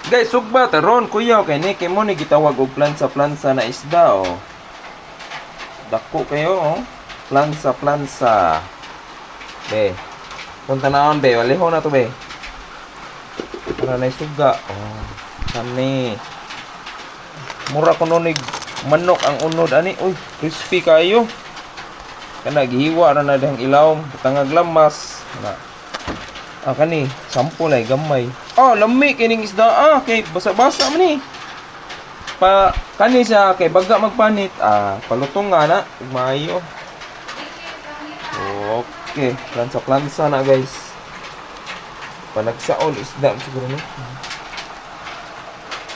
Guys, sugba taron kuya kay ni kay mo ni gitawag og plansa-plansa na isda oh. Dako kayo oh. Plansa-plansa. Be. Punta naon be, waliho na to be. Para na suga. Oh, kani. Mura kuno ni manok ang unod ani. Uy, crispy kayo. Kana gihiwa ra na dihang ilawom, tangag lamas. Na. Ah, kani, sample ay gamay. Oh, lami kining isda ah, kay basa-basa man ni. Pa kani siya kay baga magpanit. Ah, palutong nga na, ug maayo. Okay, plansa-plansa na guys. Panagsaon isda siguro no.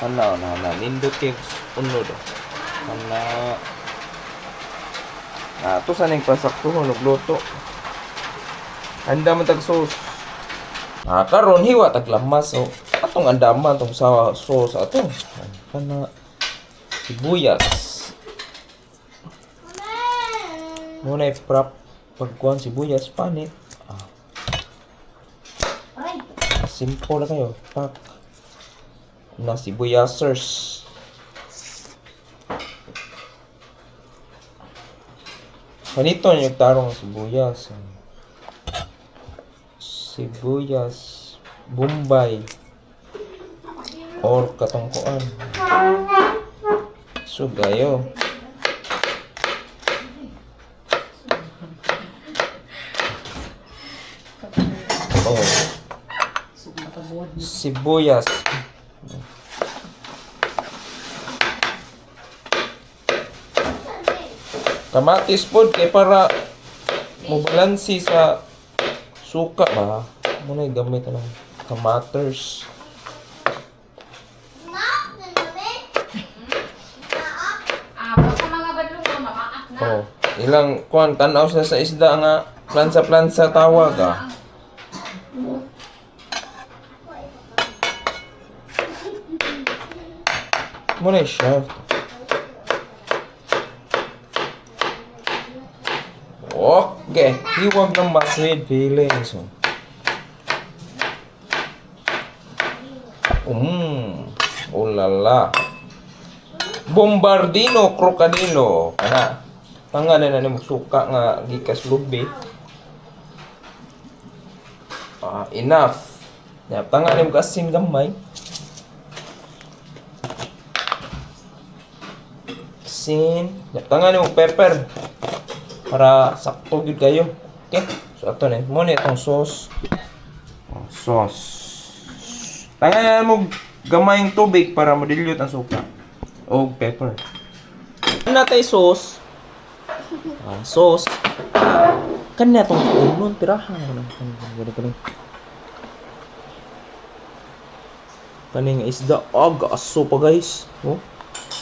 Ana na na nindot kay unod. Oh. Ana. Ah, to sa ning pasaktuhon og luto. Handa man tag sauce. Ah, karon hiwa tag lamas oh. Atong andaman tong sa sauce ato. Kana sibuyas. Muna i-prep pagkuan sibuyas panit. Ah, simple na kayo. Pak. Na sibuyasers. Ganito yung tarong sibuyas. Sibuyas. Bombay. Or katongkoan. Sugayo. Oh. Sibuyas. Kamatis pod kay para mobalansi sa suka ba. Muna yung gamit ng kamaters. Ah, basta mga badlong ko, mamaak na. Oh, ilang kuan tan-aw sila sa isda nga plansa-plansa tawag ah. Muna siya. Okay, hiwag ng masweet feelings. Oh. Oh la la. Bombardino crocodilo. Kana. Tanga na na nimo suka nga gikas lubi. Ah, enough. Ya, tanga nimo kasin gamay. Asin. Ya, tanga nimo pepper. Para sakto gyud kayo. Okay? So ato na. Mo ni itong sauce. Oh, sauce. Tanga na mo gamayng tubig para mo-dilute ang suka. O pepper. Ano tay sauce? Ah, sauce. Ah, kanya tong unon tirahan ko na. Gani ko Kaning isda, ah, gaaso pa guys. Oh.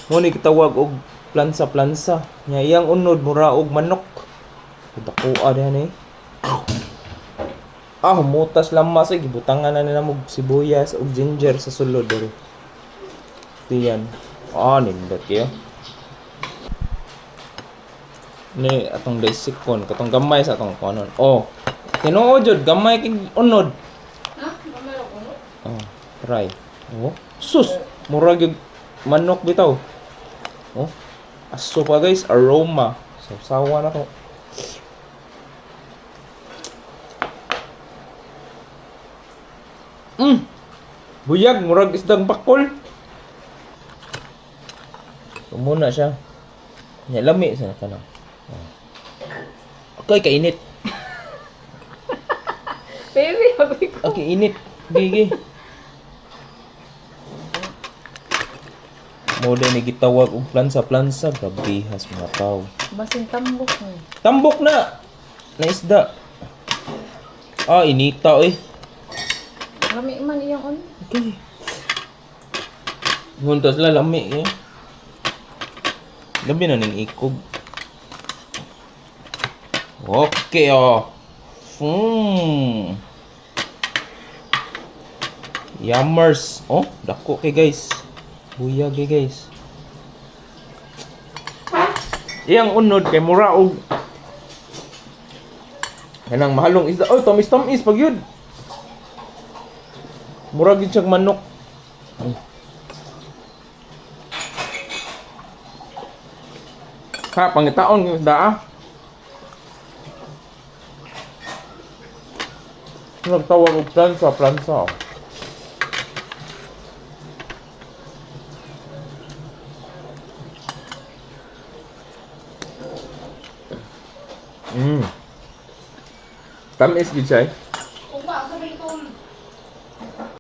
Mo ni gitawag og plansa-plansa. Nya iyang unod mura og manok. Dakoa dihan eh. Ah, humutas lamas ay gibutangan na nila og sibuyas ug ginger sa sulod diri. Diyan. Ah, nindot kayo. Ni atong daisikon katong gamay sa atong kuanon. Oh. Tinuod jud gamay kay unod. Ha? Gamay ra kuno. Oh, try. Oh. Sus, murag yung manok bitaw. Oh. Aso pa guys, aroma. Sawa na to. Buyag, murag isdang bakol. Muna siya. Nya lami sa kana. Oh. Okay, kainit. Baby, sabi ko. Okay, init. Gigi. Mo din ni gitawag og plansa-plansa, grabehas mga tao. Basin tambok mo. Tambok na. Na isda. Ah, inita eh. Lami man iyang on. Okay. Nguntos la lami eh. Labi na ning ikog. Okay oh. Yummers. Oh, dako kay guys. Buyag kay guys. Iyang unod kay mura og kanang mahalong isda. Oh, tamis-tamis pag yun. Mura gyud siyang manok. Ha, pangitaon yung isda ah. Nagtawag og plansa, plansa. Oh. Tamis gid siya eh.